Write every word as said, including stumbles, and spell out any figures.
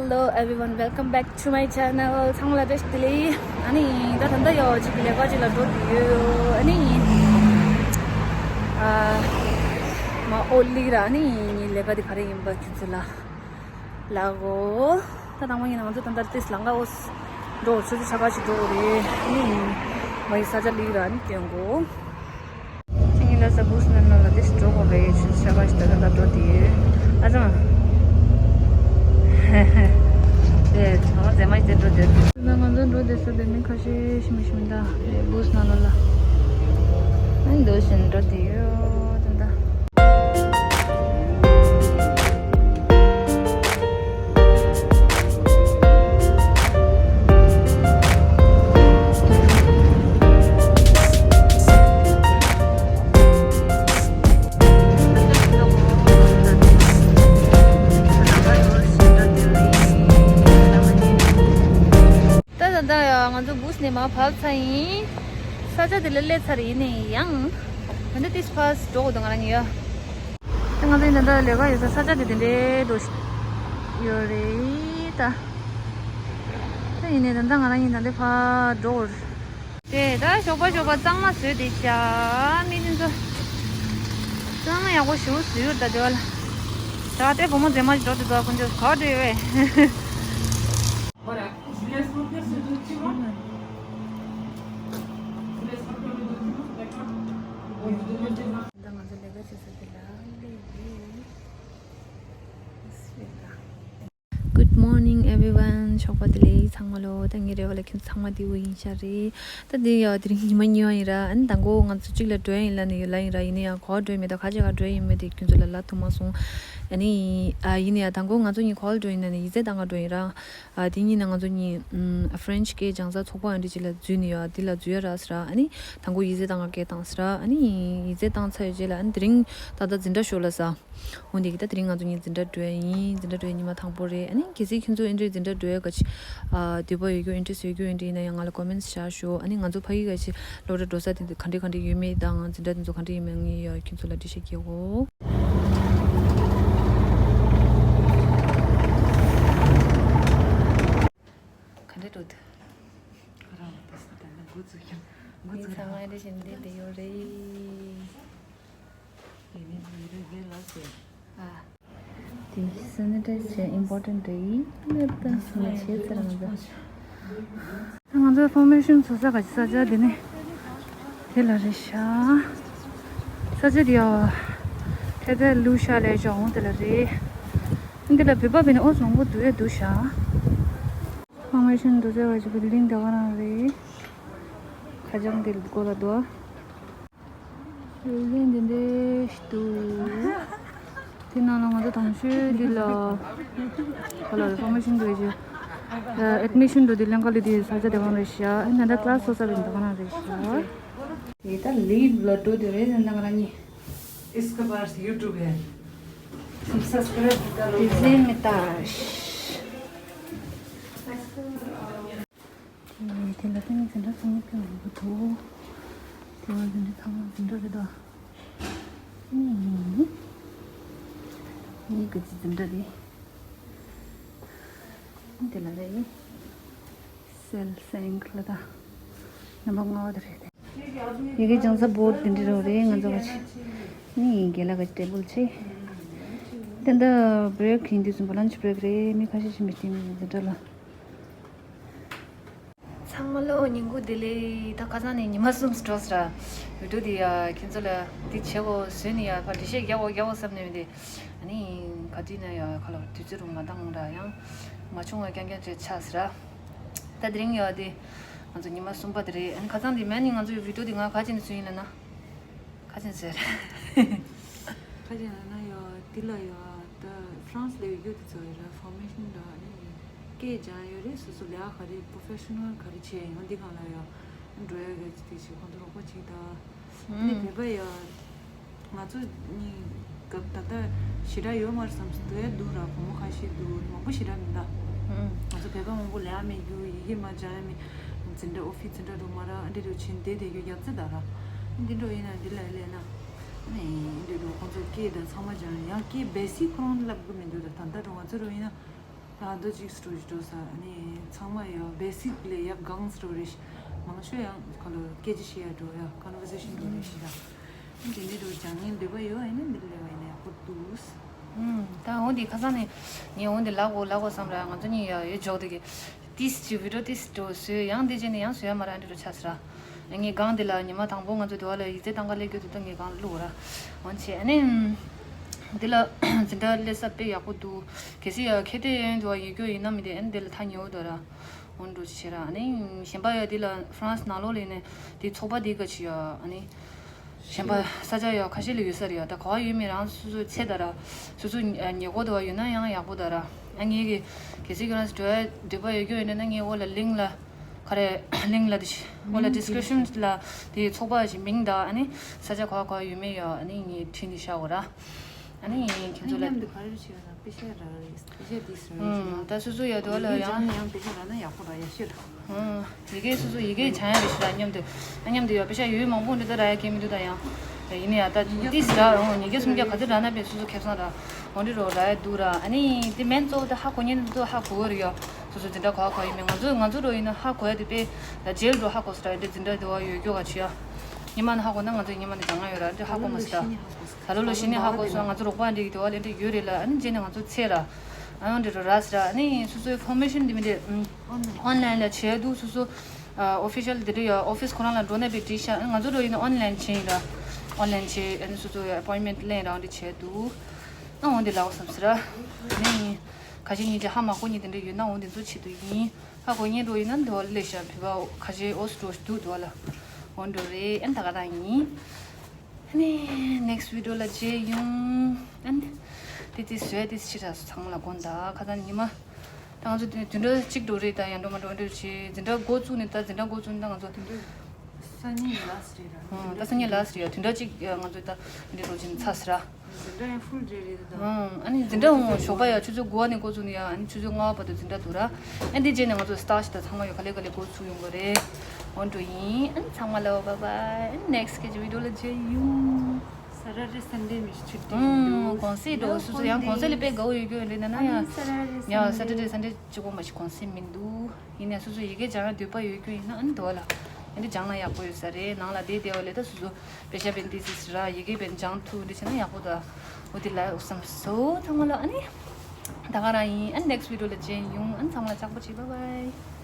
Hello everyone, welcome back to my channel. ཚང་མ་ལ་བཀྲ་ཤིས་བདེ་ལེགས། ཨ་ནི་ད་ད་ལྟ་ཡོ་ཅིག་ལས་ཀ་ཅིག་ལ་འགྲོ་དུས་ཡོད། ཨ་ནི་ཨ་མ་ཨོ་ལི་ར། ཨ་ནི་ངའི་ལས་ཀ་དེ་ག་རེ་ཡིན་པ་ཁྱོད་ཚོ་ལ་ལག་གོ། ད་དང་པོ་ཡིན་ན་ང་ཚོ་ད་ལྟ་ཏིས་ལང་ཀ་འོ་འགྲོ་ཆུ་ཚོད་ཆ་ག་ཅིག་འགྲོ་རེད། ཨ་ནི་མ་ཡི་ས་ཆ་ལི་ར། ཨ་ནི་སྟོན་གོ། ཚིང་ལ་ས་བུས་ནན་ལ་དེ་འགྲོ་གོ་བའི་ཆུ་ཤ་བ་ཞིག་ད་ད་འགྲོ་དེ་ཨ་ཙང་། དེ་ཚང་མ་མཛེས་མ་ཞིག་འགྲོ་དེ། ད་ང་ཚོ་འགྲོ་དེ་ས་དེ་མི་ཁ་ཤས་ཤི་མི་ཤི་མི་ད་བུས་ནན་ལ་ཨ་འདུག་བཞིན་འགྲོ་དེ་ཡོད་ད། ད་ད་ད་ཡ་ང་ཚོ་བུས་ནས་མར་བབས་ཚར་ཡིན། ས་ཆ་དེ་ལ་སླེབས་ཚར་ཡིན་ནས་ཡང་། ད་ལྟ་ཏིས་ཕར་འགྲོ་དགོས་འདུག་ང་རང་ཡ། ད་ང་ཚོ་ཡིན་ད་ལྟ་ལས་ཀ་ཡོད་ས་ས་ཆ་དེ་དེ་འདྲའི་འགྲོ་ཡོད་རེད་ད། ད་ཡིན་ནས་ད་ལྟ་ང་རང་ཡིན་ད་ལྟ་ཕར་འགྲོ་དགོས་རེད། དེ་ད་ཞོགས་པ་ཞོགས་པ་གཙང་མ་བཟོས་དེ་བྱ་མི་དེ་ཚོ། གཙང་མ་ཡག་པོ་ཞིག་བཟོས་ཡོད་ད་དེ་བ་ལ། ད་ལྟའི་བུ་མོ་མཛེས་མ་ཞིག་འགྲོ་དེ་འདུག་ཁོང་ཚོ་ག་འགྲོ་ཡོད་པས། Voilà, je vous laisse sortir ce document. Je vous laisse sortir le document, d'accord? Oui, vous devez le démarrer. ད་ང་ཚོ་ལས་ཀ་བྱེད་ས་དེ་ལ་སླེབས་ཡིན། Good morning everyone. ཞོགས་པ་བདེ་ལེགས་ཚང་མ་ལོ། ད་ངའི་རེ་བ་ལ་ཁྱོད་ཚང་མ་བདེ་པོ་ཡིན་ཤག་རེད། ད་དེ་ཡ་དེ་རིང་ཉི་མ་གཉིས་པ་ཡིན་ར། ཨ་ནི་དང་པོ་ང་ཚོ་གཅིག་ལ་འགྲོ་ཡིན་ལ་ནི་ཡོད་ལ་ཡིན་ར། ཡིན་ན་ཡང་ག་པར་འགྲོ་ཡིན་མེད་ད་ག་ཅིག་ག་འགྲོ་ཡིན་མེད་དེ་ཁྱོད་ཚོ་ལ་ལབ་ཐུབ་མ་སོང་། ཨ་ནི་ཨ་ཡིན་ན་ཡང་དང་པོ་ང་ཚོ་གཉིས་ག་པར་འགྲོ་ཡིན་ན་ནི་ཡིག་ཚད་བཏང་ག་འགྲོ་ཡིན་ར། ཨ་དེ་གཉིས་ནི་ང་ཚོ་གཉིས་ཨམ་French་སྐད་སྦྱང་ས་ཚོགས་པ་འདྲ་ཅིག་ལ་འཛུལ་ནས་ཡོད། དེ་ལ་འཛུལ་ཡ་རག་ཟེར་ར། ཨ་ནི་དང་པོ་ཡིག་ཚད་བཏང་ག་སྐད་བཏང་ཟེར་ར། ཨ་ནི་ཡིག་ཚད་བཏང་ཚར་ཡོད་རྗེས་ལ་ཨ་ནི་དེ་རིང་ད་ལྟ་འཛིན་གྲྭ་ཤོར་ལ་ས། འོན་ཏེ་གི་ད་དེ་རིང་ང་ཚོ་གཉིས་འཛིན་གྲྭ་འགྲོ་ཡ་ཡིན། འཛིན་གྲྭ་འགྲོ་ཡ་ཉི་མ་དང་པོ་རེད། ཨ་ནི་གལ་སྲིད་ཁྱོད་ཚོ་ཨེ་འདྲའི་འཛིན་གྲྭ་འགྲོ་ཡ་ག་ཅི་ཨ་འདོད་པ་ཡོད་རྒྱུ་ཨེ་འདྲའི་བཟོ་ཡོད་རྒྱུ་ཨེ་འདྲའི་ཡིན་ན་ཡང་ང་ལ་ཀོ་མེན་ཊི་བཞག་ཤོག་ཨ་ནི་ང་ཚོ་ཕ་གི་ག་ཅི་སློབ་གྲྭ་འགྲོ་ས་དེ་ག་འདྲ་ག་འདྲ་ཡོད་མེད་དང་འཛིན་གྲྭ་དེ་ཚོ་ག་འདྲ་ཡིན་མིན་ངས་ཡ་ཁྱོད་ཚོ་ལ་འགྲེལ་བཤད་རྒྱག་གོ། ག་འདྲ་འགྲོ་འདུག་ཁོ་རང་ལ་ད་ས་ད་ན་འགོ་ཚུགས་ཤིང་འགོ་ཚུགས་ཚང་མ་ཨེ་འདྲ་བཞིན་བསྡད་དེ་ཡོད་རེད། དེ་ནས་ལས་རིགས་རེད་ལ་ཟེར། ཨ། དེ་སེ་ནི་ཊའི་ཛར་བྱས་ཨིམ་པོར་ཊན་རེད། ལབ་ད་སེ་ནི་ཊའི་ཛར་ང་ཚོ། ང་ཚོའི་ཕོར་མེ་ཤོན་བཟོ་ས་ག་ཅི་ས་ཆ་དེ་ནི་དེ་ལ་རེད་ཤག་ས་ཆ་དེ་ཡ་ཁ་ཚ་ལུ་ཤ་ལས་ཤོག་འོང་དེ་ལ་རེད། འདི་ལ་བོད་པ་བས་ནི་ཨོ་བཟང་པོ་འདུག་ཡ་འདུག་ཤག་ཕོར་མེ་ཤོན་བཟོ་ས་ག་ཅི་བི་ལིང་དེ་ག་རང་རེད། ཁ་བྱང་དེ་སྒོ་ལ་འདུག་བཟོ་ལན་འདི་འདྲའི་ཞིག་འདུག་དེ་ནང་ལ་ང་ཚོ་དང་ཤོས་འདི་ལ་ག་ལ་ཨིན་ཕོར་མེ་ཤོན་འདུག་ཅེས། ཨེ་ཌི་མི་ཤོན་འདུག་དེ་ལེན་ག་ལི་དེ་ས་ཆ་དེ་གང་རེད་ཤག་ཨ་ནི་ད་ཀླ་སི་སོ་ས་བའི་འདི་ག་རང་རེད་ཤག་དེ་ད་ལིབ་ལ་འགྲོ་དེ་རེད་ཟེར་ན་ང་རང་གཉིས། इसके पास YouTube है। तुम सब्सक्राइब भी करो। དེ་ཟེར་མི་ད། དེ་ལ་ཏིང་འཛིན་གྲྭ་ཚང་མ་ཕེབས་ཡོང་གི་འདུག་དེ་བ་འཛིན་གྲྭ་ཚང་མ་འཛིན་གྲྭ་རེད་ད། ནི་ནི་གི་ཅི་འཛིན་གྲྭ་རེད། དེ་ལ་རེད། སེལ་སེང་ལ་ད། རྣམ་པ་ལྔ་པ་དེ་རེད་དེ། ཡི་གེ་སྦྱང་ས་བོར་དེ་འདྲ་རོ་རེད་ང་ཚོ་ག་ཅི། ནི་རྒན་ལགས་ཀྱི་ཊེ་བལ་ཆེ། དེ་འདྲ་བྷི་རེག་ཡིན་དུས་ཙམ་པ་ལན་ཆི་བྷི་རེག་རེད། མི་ཁ་ཤས་ཤིག་མི་སྟེར་མི་འཛིན་གྲྭ་ལ། ཚང་མ་ལོ་ཉིན་གུང་བདེ་ལེགས། ད་ཁ་སང་ནས་ཉི་མ་གསུམ་འགྲོ་ས་ར། བི་ཌིའོ་འདི་ཡ་ཁྱེད་ཚོ་ལ་འདི་བྱེད་དགོས་བཟོས་ནས་ཡ་ཕར་འགྲེལ་བཤད་རྒྱག་དགོས་རྒྱག་དགོས་བསམ་ནས་མི་འདི། ཨ་ནི་ག་དུས་ན་ཡ་ཁ་ལོ་དུས་ཚོད་རུ་མ་འདང་ར་ཡང་མ་བྱུང་བ་རྐྱང་རྐྱང་བྱས་ཆགས་ས་ར། ད་དེ་རིང་ཡ་དེ་ང་ཚོ་ཉི་མ་གསུམ་པ་དེ་རེད། ཨ་ནི་ཁ་སང་དེ་མན་ནི་ང་ཚོའི་བི་ཌིའོ་འདི་ང་ག་ཅི་ནས་བཟོས་ཡིན་ལབ་ན། ཁ་ཅན་ཟེར། ཁ་ཅན་ན་ཡོ་ཏི་ལ་ཡོ་ད་ཧྥ་རན་སི་ལ་ཡོད་རྒྱུ་དེ་ཚོ་ཡོད་ར་ཕོར་མེ་ཤོན་འདྲ་ཨ་ནི་སྐད་སྦྱང་ཡོད་རེད། སོ་སོ་ལས་ཀ་ག་རེ་པོ་རོ་ཕེ་ཤ་ནལ་ག་རེ་བྱས་ཡོང་འདི་གང་ལ་ཡོ་འགྲོ་ཡ་གི་དེ་ཞིག་ཁོང་ཚོ་རོགས་པ་བྱེད་ད། ཨ་ནི་བོད་པ་ཡོ་ང་ཚོ་གཉིས་སྐབས་ད་ལྟ་ཞེ་དྲག་ཡོད་མ་རེད་བསམ་སོང་། འདུག་ཡ་འདུག་ར་བུ་མོ་ཁ་ཤས་འདུག་མང་པོ་ཞེ་དྲག་མི་འདུག་ང་ཚོ་བོད་པ་མང་པོ་ལས་ཀ་མེད་རྒྱུ་ཡི་གེ་མ་སྦྱང་ཡ་མེད་འཛིན་གྲྭ་ཨོ་ཕི་འཛིན་གྲྭ་འགྲོ་མ་ར་འདི་འགྲོ་ཆེན་བསྡད་བསྡད་རྒྱུ་རྒྱག་རྩིས་ད་ར། འདི་འགྲོ་ཡིན་ན་འདི་ལ་ལས་ན། ཨ་ནི་འདི་འགྲོ་ཁོང་ཚོ་སྐད་དང་ཚང་མ་སྦྱང་ཡང་སྐད་བེ་སིག་ཁོ་རང་བསླབ་དགོས་མི་འདུག་ད་ད་ལྟ་འགྲོ་ང་ཚོ་འགྲོ་ཡིན་ན། ད་འདི་གཅིག་སྤྲོ་ཞིག་འགྲོ་ས་ནི་ཚང་མ་ཡོད། བེ་སིག་ལས་ཡག་གང་སྤྲོ་རེ་ཞིག་མང་ཤོས་ཡང་ཁ་ལོ་སྐད་ཆ་བཤད་ཡ་འགྲོ་ཡ། ཀོན་ཝར་སེ་ཤན་འགྲོ་རེ་ཞིག་ད་དེ་འདྲའི་འགྲོ་སྦྱང་ཉན་འདོད་པ་ཡོད། ཨ་ནི་འདི་ལས་བ་ཡིན་ན་ཡག་པོ་འདུག་ཨུམ། ད་འོ་འདི་ཁ་སང་ནས་ངས་འོ་འདི་ལབ་དགོས་ལབ་དགོས་བསམ་ར། ང་ཚོ་གཉིས་ཡ་ཡོད་འཇོག་དེ་གི་ཏིས་ཅིག་བི་ཌིའོ་ཏིས་འགྲོ་བཟོས་ཡང་འདི་བྱས་ནས་ཡང་བཟོས་ཡ་མ་ར་འདི་འགྲོ་ཆགས་སི་ར། ངས་གང་འདི་ལ་ཉི་མ་དང་པོ་ང་ཚོ་དེ་བ་ལ་ཡིག་ཚད་བཏང་ག་སླེབས་རྒྱུ་དེ་ད་ངས་གང་བླུགས་ར། འོན་ཆེ་ཨ་ནི་འདི་ལ་འཛིན་གྲྭ་སླེབས་ས་དཔེ་ཡག་པོ་འདུག་གལ་སྲིད་ཡ་ཁེ་ཏེ་ཡོན་དུ་བ་ཡོད་རྒྱུ་ཡིན་ན་མི་དེ་ཨ་ནི་འདི་ལ་ཐག་ཉེ་བོ་འདུག་ར། འོན་འགྲོ་ཆེ་ར། ཨ་ནི་གཞན་པ་ཡ་འདི་ལ་ཧྥ་རན་སི་ནང་ལོགས་ལ་ཡིན་ནས་དེ་ཚོགས་པ་འདི་ག་ཆེ་ཡ། ཨ་ནི་གཞན་པ་ས་ཆ་ཡ་ཁ་ཤས་ལ་ཡོད་ས་རེད་ཡ། ད་ག་བ་ཡོད་མེད་རང་སོ་སོའི་ཚད་ད་ར། སོ་སོ་ཉེ་འཁོར་དུ་བ་ཡོད་ན་ཡང་ཡག་པོ་ད་ར། ཨ་ངེད་ཀྱི་གལ་སྲིད་ཁྱོད་རང་ཚོ་འགྲོ་ཡ་འདོད་པ་ཡོད་རྒྱུ་ཡོད་ན་ངས་འོ་ལ་ལིང་ལ། ག་རེ། ལིང་ལ་དེ་ཤི། འོ་ལ་ཌི་སི་ཀི་རིབ་ཤན་ལ་དེ་ཚོགས་པ་ཞིག་མིང་དང་ཨ་ནི་ས་ཆ་ག་བ་ག་བ་ཡོད་མེད་ཡ་ཨ་ནི་ངས་བྲིས་ནས་བཞག་གོ་ར། ཨ་ནི་ཁྱེད་ཚོ་ལ། མཉམ་དུ་ག་རེ་བྱེད་ན་པེ་ཤ་ར་རེད། པེ་ཤ་དེ་སུ་རེད། ད་སོ་སོ་ཡ་དོ་ལ་ཡང་། ཡང་པེ་ཤ་ར་ན་ཡག་པོ་ར་ཡ་ཤི་ར། ཡི་གེ་སོ་སོ་ཡི་གེ་བྱང་ཡ་རེད་ཤི་ར། མཉམ་དུ་ཨ་མཉམ་དུ་ཡ་པེ་ཤ་ཡོད་མང་པོ་འདི་ད་ར་ཡ་གེ་མི་འདུག་ད་ཡང་། ཡིན་ནི་ཡ་ད་ཏིས་ར་འོང་ཉི་གེ་སུམ་རྒྱ་ག་ཚོད་ར་ན་པེ་སོ་སོ་ཁེ་བཟང་ར། འོང་འདི་རོ་ར་ཡ་འདུག་ར། ཨ་ནི་དེ་མེན་གཙོ་བོ་ད་ཧ་གོ་ཉན་འདུག་ཧ་གོ་གི་རེད་ཡ། སོ་སོ་འཛིན་གྲྭ་ག་བ་ག་བ་ཡིན་མིན་ང་ཚོ་ང་ཚོ་རོ་ཡིན་ན་ཧ་གོ་ཡ་དེ་དཔེ་ད་རྗེས་འགྲོ་ཧ་གོ་སོ་ར། འདི་འཛིན་གྲྭ་དེ་བ་ཡོད་རྒྱུ་ག་ཆུ་ཡ། ཉི་མ་ནི་ཧ་གོ་ན་ང་ཚོ་ཉི་མ་ནི་སྦྱང་ང་ཡོད་ར། འདི་ཧ་གོ་མ་སོ་ད། ད་ལོ་ལོ་ཤི་ནི་ཧ་གོ་སོ་ང་ཚོ་རོགས་པ་འདི་གི་དེ་བ་ལེན་འདི་ཡོད་རེད་ལ། ཨ་ནི་རྗེས་ནི་ང་ཚོ་ཚེ་ར། ཨ་ནི་འདི་རོ་ར་སི་ར། ཨ་ནི་སོ་སོའི་ཕོར་མེ་ཤན་འདི་མི་འདི་ཨོན་ལན་ལ་བྱས་འདུག་སོ་སོ་ཨོ་ཕི་ཤལ་འདི་འདྲ་ཡ་ཨོ་ཕི་སི་ཁོ་རང་ལ་འགྲོ་ནས་པའི་བྲིས་ཤག་ང་ཚོ་འགྲོ་ཡིན་ན་ཨོན་ལན་བྱས་ཡིན་ར། ཨོན་ལན་བྱས་ཨ་ནི་སོ་སོ་ཨ་པོ་ཡིན་མེན་ཊི་ལེན་རང་འདི་བྱས་འདུག་ཨ་འོ་འདི་ལ་འོ་བསམ་སི་ར། ཨ་ནི། ཁ་ཤས་ཉིན་གྱི་ཧ་མ་གོ་ཉིན་དེ་འདྲ་ཡོད་ན་འོང་དེ་ཚོ་ཆེད་དུ་ཡིན། ཧ་གོ་ཉིན་འགྲོ་ཡིན་ན་འདི་བ་ལས་ཤ་བི་བ་ཁ་ཤས་ཨོ་སི་འགྲོ་འདུག་འདི་བ་ལ་འོང་འགྲོ་རེད། ཨན་ད་ག་རང་ཡིན། ཨ་ནི་next video ལ་མཇལ་ཡོང་། ཨན་དེ་དེ་བཟོས་དེ་ཕྱི་དྲགས་སུ་ཚང་མ་ལ་དགོངས་དག་ཁ་སང་ཉི་མ་ད་ང་ཚོ་དེ་བདུན་ཕྲག་གཅིག་འགྲོ་རེད། ད་ཡང་འགྲོ་མ་འགྲོ་འགྲོ་བྱེད་འཛིན་གྲྭ་འགོ་བཙུགས་ནས་ད་འཛིན་གྲྭ་འགོ་བཙུགས་ནས་ད་ང་ཚོ་སང་ཉིན་last day ར། ད་སང་ཉིན་last day ར། བདུན་ཕྲག་གཅིག་ང་ཚོ་ད་འདི་འགྲོ་བྱེད་ཚར་སི་ར། འཛིན་གྲྭ་ཡང་ཧྥུལ་རེ་རེ་དང་། ཨང་། ཨ་ནི་འཛིན་གྲྭ་འོང་ཞོགས་པ་ཡ་ཆུ་ཚོད་དགུ་པ་ནས་འགོ་བཙུགས་ནས་ཡ་ཨ་ནི་ཆུ་ཚོད་ལྔ་པ་བར་དུ་འཛིན་གྲྭ་འདུག་ར། ཨ་འདི་རྗེས་ནས་ང་ཚོ་སི་ཊཱཕ་ཞིག་དང་ཚང་མ་ཡོད་ག་ལེ་ག་ལེ་འགོ་ཚུགས་ཡོང་གི་རེད། འོ་འགྲོ་ཡིན། ཨ་ནི་ཚང་མ་ལ་bye bye. ཨ་ནི་next གི་video ལ་མཇལ་ཡོང་། Saturday Sunday མི་ཆུ་ཊི་ཨང་། གུང་སེང་འགྲོ་སོ་སོ་ཡང་གུང་སེང་ལ་དཔེ་དགའ་བོ་ཡོད་རྒྱུ་རེད་ན་ན་ཡ། ཡ་Saturday Sunday གཅིག་པོ་མ་ཞིག་གུང་སེང་མི་འདུག་ཡིན་ནའི་སོ་སོ་ཡི་གེ་སྦྱང་ཡ་འདོད་པ་ཡོད་རྒྱུ་ཡིན་ན་ཨ་ནི་འདི་བ་ལ་ཨ་འདི་སྦྱང་ན་ཡག་པོ་ཡོད་ས་རེད། ནང་ལ་བསྡད་བསྡད་པ་ལས་ད་སོ་སོ་པེ་ཤ་བན་ཏི་སི་ར་ཡི་གེ་བན་སྦྱང་ཐུབ་འདི་བྱས་ན་ཡག་པོ་འདུག་འོ་དེ་ལ་འོ་བསམ་སོ་ཚང་མ་ལ་ཨ་ནི་ད་ག་རང་ཡིན། ཨ་next video ལ་མཇལ་ཡོང་། ཨ་ཚང་མ་ལ་ལྕགས་པོ་བྱེད། bye bye.